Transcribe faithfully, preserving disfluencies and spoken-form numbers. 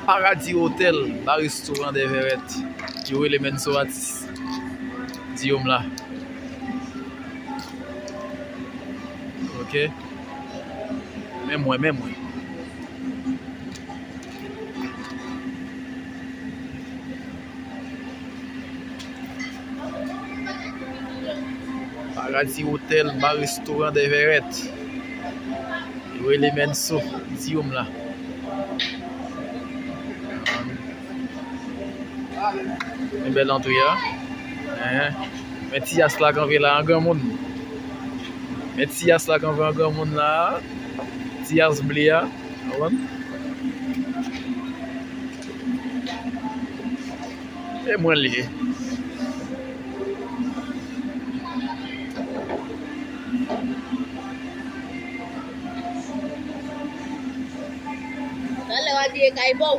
Paradis Hotel, bar restoran Dèvèrèt. Yo rele Menso atis Diyom la. Ok. Men mwen, men mwen. Paradis Hotel, bar restoran Dèvèrèt. Yo rele Menso Diyom la. Men bèl antre a. Enhen. Men ti yas la kanpe la an granmoun. Men ti yas la kanpe an granmoun la. Ti yas ble a. Konprann? E mwen li ye. Talè w al vire kay bò.